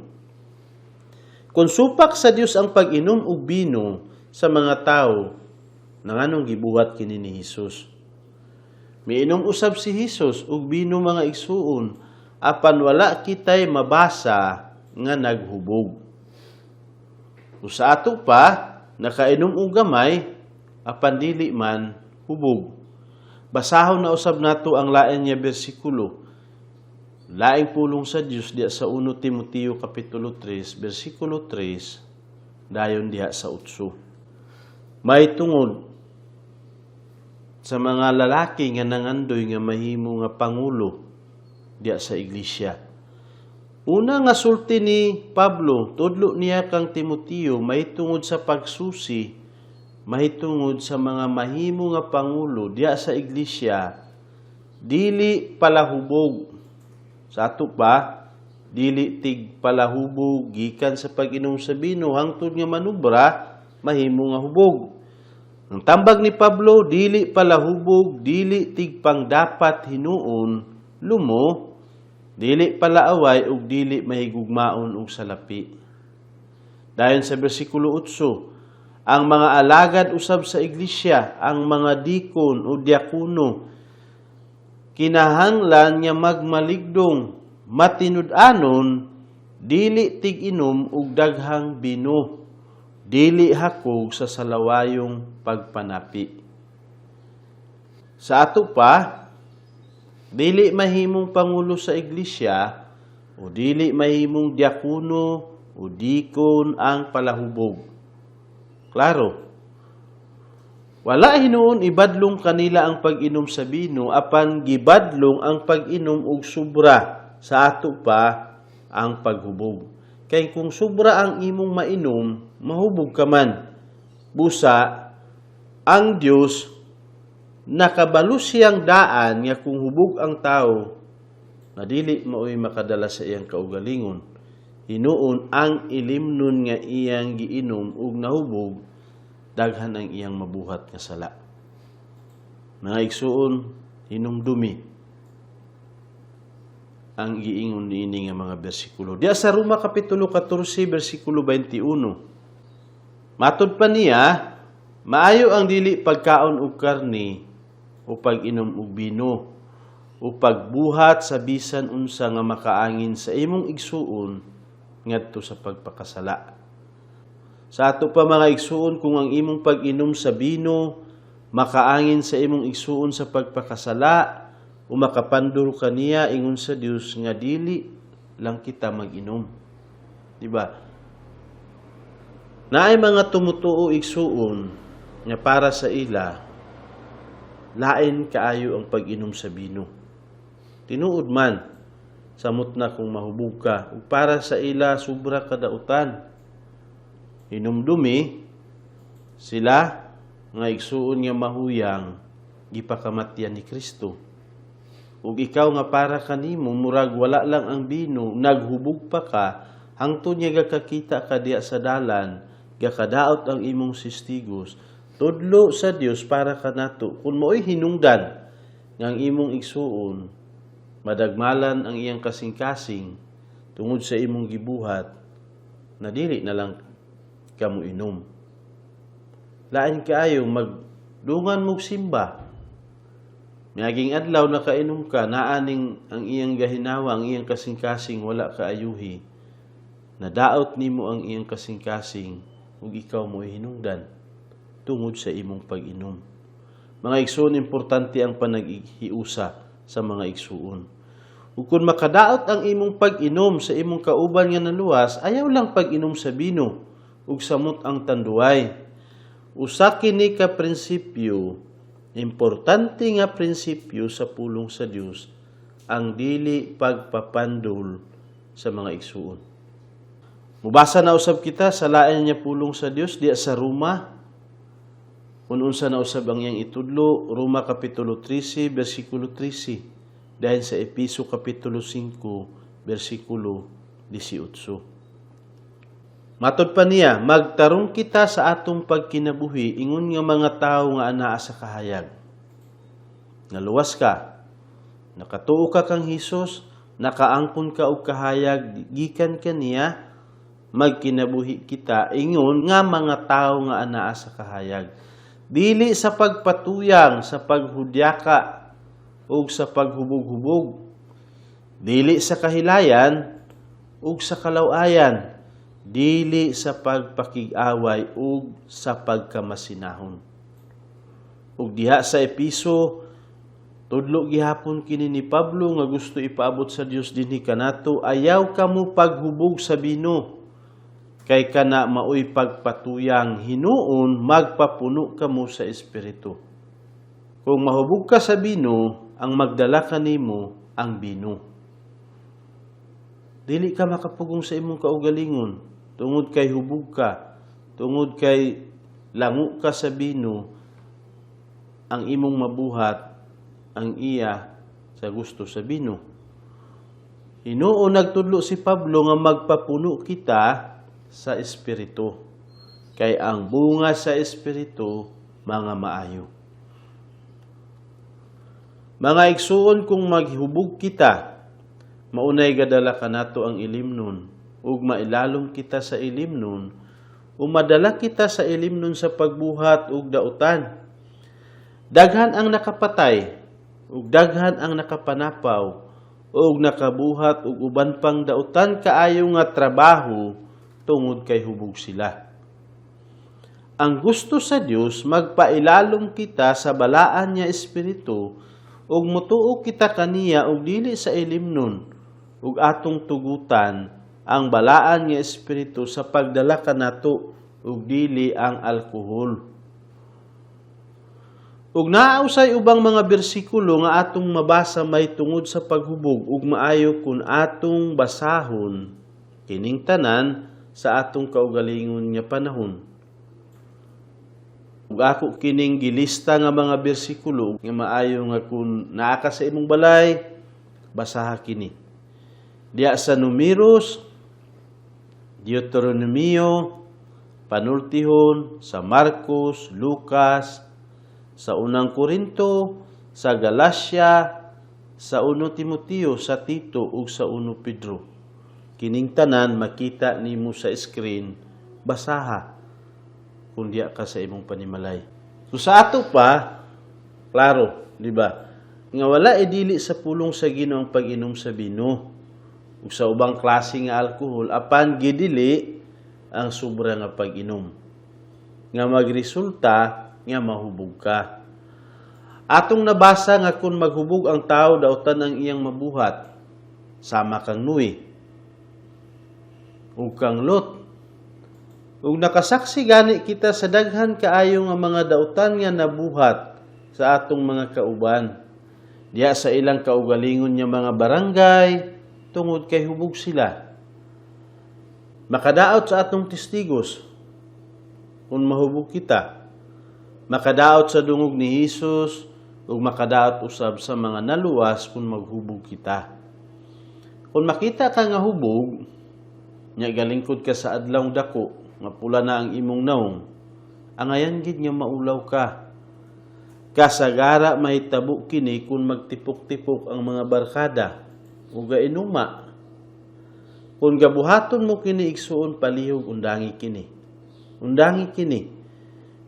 Kung supak sa Dios ang pag-inom og bino sa mga tawo, nanganong gibuhat kini ni Hesus? Miinom usab si Hesus og bino, mga igsuon, apan wala kitay mabasa nga naghubog. O sa ato pa, nakainom og gamay, apan dili man hubog. Basahon na usab nato ang lain nga bersikulo. Laing pulong sa Dios diya sa 1 Timoteo kapitulo 3 bersikulo 3 dayon diha sa 8. May tungod sa mga lalaki nga nangandoy nga mahimo nga pangulo diya sa iglesia. Una nga sulti ni Pablo, tudlo niya kang Timoteo mahitungod sa pagsusi, mahitungod sa mga mahimo nga pangulo diya sa iglesia, dili palahubog. Sa ato pa, dili tig palahubog gikan sa pag-inom sa bino hangtod nga manubra, mahimo nga hubog. Ang tambag ni Pablo, dili palahubog, dili tig pangdapat hinuon, lumo, dili palaaway ug dili mahigugmaon og salapi. Dayon sa bersikulo 8, ang mga alagad usab sa iglesia, ang mga dikon o diakono, kinahanglan nga magmaligdong, matinud-anon, dili tig-inom og daghang bino, dili hakog sa salawayong pagpanapi. Sa ato pa, dili mahimong pangulo sa iglesia o dili mahimong diakono o dikon ang palahubog. Klaro. Wala hinuon ibadlong kanila ang pag-inom sa bino, apan gibadlong ang pag-inom og sobra, sa ato pa ang paghubog. Kay kung sobra ang imong mainom, mahubog ka man. Busa, ang Dios nakabalo siyang daan nga kung hubog ang tao, na dili maoy makadala sa iyang kaugalingon. Hinuon ang ilimnon nga iyang giinom ug nahubog, daghan ang iyang mabuhat nga sala. Mga igsuon, hinumdumi ang giingon niini nga mga bersikulo. Diya sa Roma kapitulo 14 bersikulo 21. Matod pa niya, maayo ang dili pagkaon og karni o pag-inom og bino o pagbuhat sa bisan unsa nga makaangin sa imong igsuon ngadto sa pagpakasala. Sa ato pa, mga igsuon, kung ang imong pag-inom sa bino makaangin sa imong igsuon sa pagpakasala o makapandol kaniya, ingon sa Dios nga dili lang kita mag-inom. Di ba? Naay mga tumutuo, igsuon, nga para sa ila lain kaayo ang pag-inom sa bino. Tinuod man, samot na kung mahubog ka. Ug para sa ila sobra kadautan. Hinumdumi sila nga igsuon nga mahuyang gipakamatyan ni Kristo. Ug ikaw nga para kanimo murag wala lang ang bino, naghubog pa ka hangtod nga gakakita ka diya sa dalan, gakadaot ang imong sistigos. Tudlo sa Dios para kanato, kung mao'y hinungdan nga ang imong igsuon madagmalan ang iyang kasing-kasing tungod sa imong gibuhat, na dili na lang kamo inom. Lain kaayo magdungan mog simba. Miaging adlaw nakainom ka, naaning ang iyang gahinawa, ang iyang kasing-kasing wala kaayuhi. Nadaot nimo ang iyang kasing-kasing ug ikaw mo'y hinungdan tungod sa imong pag-inom. Mga igsuon, importante ang panaghiusa sa mga igsuon. Ug kung makadaot ang imong pag-inom sa imong kauban nga naluwas, ayaw lang pag-inom sa bino ug samot ang tanduay. Usa kini ka prinsipyo, importante nga prinsipyo sa pulong sa Dios, ang dili pagpapandol sa mga igsuon. Mubasa na usab kita sa lain niya pulong sa Dios diya sa Roma. Kung unsa na usab ang iyang itudlo, Roma kapitulo 13 bersikulo 13, dahil sa Episo kapitulo 5 bersikulo 18. Matod pa niya, magtarong kita sa atong pagkinabuhi ingon nga mga tawo nga anaa sa kahayag. Naluwas ka, nakatuo ka kang Hesus, nakaangkon ka og kahayag gikan kaniya, magkinabuhi kita ingon nga mga tawo nga anaa sa kahayag. Dili sa pagpatuyang, sa paghudyaka ug sa paghubog-hubog. Dili sa kahilayan ug sa kalawayan, dili sa pagpakig-away ug sa pagkamasinahon. Ug diha sa Episo, tudlo gihapon kini ni Pablo nga gusto ipaabot sa Dios dinhi kanato, ayaw kamo paghubog sa bino kay kana maoy pagpatuyang, hinuon magpapuno kamo sa Espiritu. Kung mahubog ka sa bino, ang magdala kanimo ang bino. Dili ka makapugong sa imong kaugalingon tungod kay hubog ka, tungod kay lango ka sa bino, ang imong mabuhat ang iya sa gusto sa bino. Hinuon nagtudlo si Pablo nga magpapuno kita sa Espiritu. Kay ang bunga sa Espiritu mga maayo. Mga igsuon, kung maghubog kita, maunay gadala kanato ang ilimnon, ug mailalom kita sa ilimnon, ug madala kita sa ilimnon sa pagbuhat ug dautan. Daghan ang nakapatay, ug daghan ang nakapanapaw, ug nakabuhat og uban pang dautan kaayo nga trabaho tungod kay hubog sila. Ang gusto sa Dios, magpailalom kita sa balaan niya Espiritu ug mutuo kita kaniya ug dili sa ilimnon, ug atong tugutan ang balaan nga Espiritu sa pagdala kanato ug dili ang alkohol. Ug naa usay ubang mga bersikulo nga atong mabasa may tungod sa paghubog, ug maayo kun atong basahon kining tanan sa atong kaugalingon nga panahon. Ug ako kining gilista nga mga bersikulo nga maayo nga kun naa ka sa imong balay, basaha kini. Diya sa Numeros, Deuteronomio, Panultihon, sa Marcos, Lucas, sa Unang Korinto, sa Galacia, sa 1 Timoteo, sa Tito ug sa 1 Pedro. Kining tanan makita nimo sa screen, basaha kung diya ka sa imong panimalay. So sa ato pa, klaro, di ba? Nga wala idili sa pulong sa Ginoo ang pag-inom sa bino ug sa ubang klase nga alkohol, apan gidili ang sobra nga pag-inom nga magresulta nga mahubog ka. Atong nabasa nga kung maghubog ang tao, dautan ang iyang mabuhat, sama kang Noe ug kang Lot. Ug nakasaksi gani kita sa daghan kaayo nga mga dautan nga nabuhat sa atong mga kauban diya sa ilang kaugalingon nga mga barangay tungod kay hubog sila. Makadaot sa atong testigos kung mahubog kita. Makadaot sa dungog ni Hesus ug makadaot usab sa mga naluwas kung maghubog kita. Kung makita ka nga hubog, nya galingkod ka sa adlaw dako nga pula na ang imong naong, angayan gid nga maulaw ka. Kasagara mahitabo kini kung magtipok-tipok ang mga barkada ug gainuma. Kung gabuhaton mo kini, igsuon, palihog undangi kini. Undangi kini.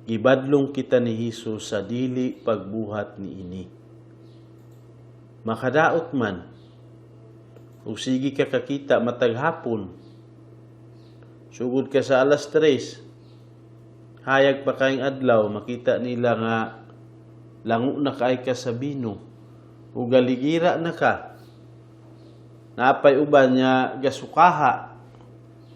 Gibadlong kita ni Hesus sa dili pagbuhat niini. Makadaot man ug sige ka kakita matag hapon. Sugod ka sa alas 3. Hayag pa kayong adlaw, makita nila nga lango na kay ka sa bino. Ug galigira na ka. Napay uban niya gasukaha.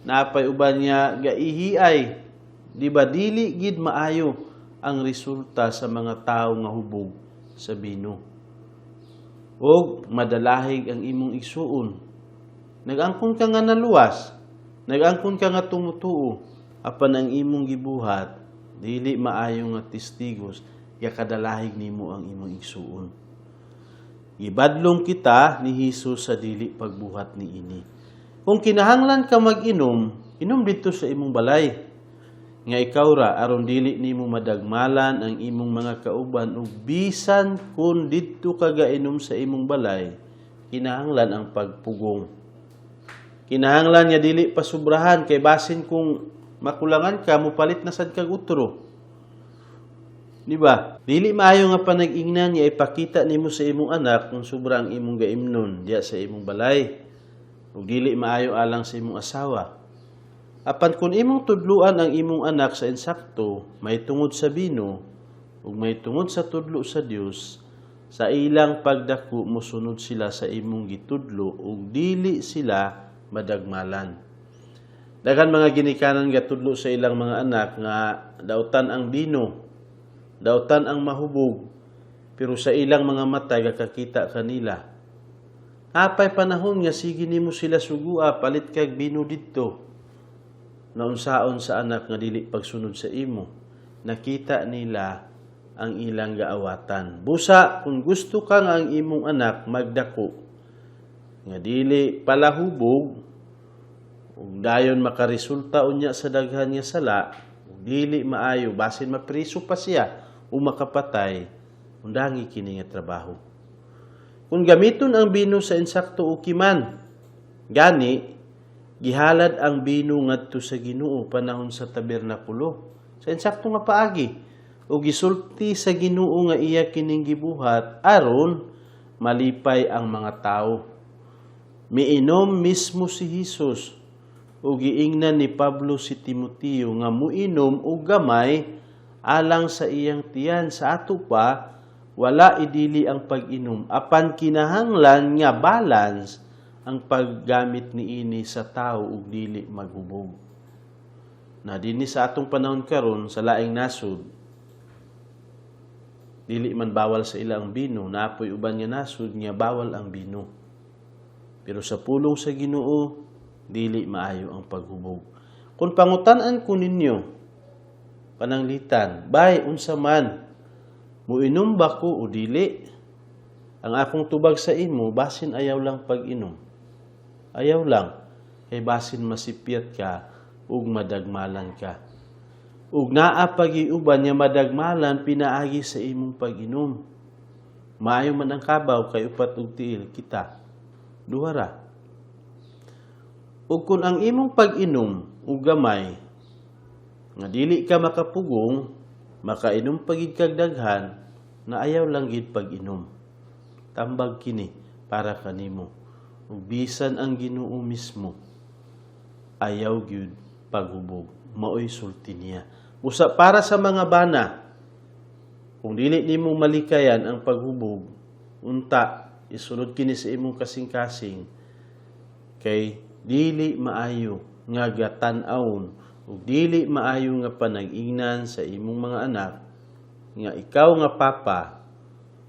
Napay uban niya gaihiay. Di ba dili gid maayo ang resulta sa mga tao nga hubog sa bino? Og madalahig ang imong igsuon. Nag-angkon ka nga naluwas, nag-angkon ka nga tumutuo, apan ang imong gibuhat dili maayo nga testigos, kadalahig nimo ang imong igsuon. Gibadlong kita ni Hesus sa dili pagbuhat niini. Kung kinahanglan ka mag-inom, inom dito sa imong balay nga ikaw ra, aron dili nimo madagmalan ang imong mga kauban. Ug bisan kung didto ka gainom sa imong balay, kinahanglan ang pagpugong. Kinahanglan nga dili pasubrahan kay basin kung makulangan ka, mupalit na sad kag utro. Di ba? Dili maayo nga panag-ingnan nga ipakita nimo sa imong anak kung sobra ang imong gaimnon diya sa imong balay. Ug dili maayo alang sa imong asawa. Apan kung imong tudluan ang imong anak sa insakto, may tungod sa bino, ug may tungod sa tudlo sa Dios, sa ilang pagdako mosunod sila sa imong gitudlo ug dili sila madagmalan. Daghan mga ginikanan gatudlo sa ilang mga anak nga dautan ang bino, dautan ang mahubog, pero sa ilang mga mata gakakita kanila. Napay panahon nga sige nimo sila sugua, palit kag bino didto. Naunsaon sa anak nga dili pagsunod sa imo. Nakita nila ang ilang gaawatan. Busa kung gusto ka nga ang imong anak magdako nga dili palahubog ug dayon makaresulta unya sa daghan nga sala ug dili maayo, basin mapriso pa siya o makapatay, undangi kini nga trabaho. Kung gamiton ang bino sa insakto, okay man. Gani, gihalad ang bino ngadto sa Ginoo panahon sa tabernakulo sa insakto nga paagi. O gisulti sa Ginoo nga iya kining gibuhat aron malipay ang mga tao. Miinom mismo si Hesus o giingnan ni Pablo si Timoteo nga muinom og gamay alang sa iyang tiyan. Sa ato pa, wala idili ang pag-inom, apan kinahanglan nga balance ang paggamit niini sa tao ug dili maghubog. Na dinhi sa atong panahon karon sa laing nasod, dili man bawal sa ila ang bino, napoy uban nga nasod nga bawal ang bino. Pero sa pulong sa Ginoo, dili maayo ang paghubog. Kung pangutan-an ko ninyo, pananglitan, bay, unsa man, muinom ba ko o dili? Ang akong tubag sa imo, basin ayaw lang pag-inom. Ayaw lang, kay basin masipyat ka ug madagmalan ka. Ug naa pag-iuban nga madagmalan pinaagi sa imong pag-inom. Maayo man ang kabaw kay upat og tiil kita. Duha ra. Ug kung ang imong pag-inom og gamay nga dili ka makapugong, makainom pa gid kag daghan, na ayaw lang gid pag-inom. Tambag kini para kanimo. Ug bisan ang Ginoo mismo ayaw gyud paghubog. Maoy sulti niya. Usa para sa mga bana, kung dili nimo malikayan ang paghubog, unta isulod kini sa imong kasing-kasing kay dili maayo nga gatan-awon ug dili maayo nga panag-ingnan sa imong mga anak nga ikaw nga papa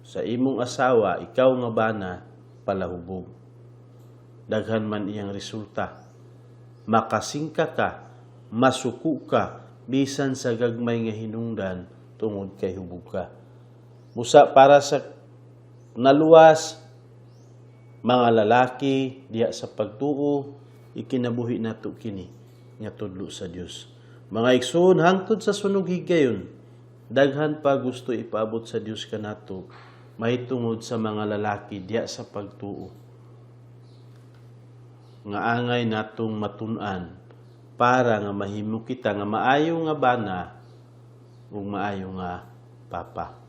sa imong asawa, ikaw nga bana, palahubog. Daghan man iyang resulta. Makasingka ka, masuko ka, bisan sa gagmay nga hinungdan tungod kay hubog ka. Busa para sa naluwas, mga lalaki diha sa pagtuo, ikinabuhi nato kini nga tudlo sa Dios. Mga igsoon, hangtod sa sunog higayon, daghan pa gusto ipaabot sa Dios kanato mahitungod sa mga lalaki diha sa pagtuo nga angay natong matun-an para nga mahimo kita nga maayo nga bana ug maayo nga papa.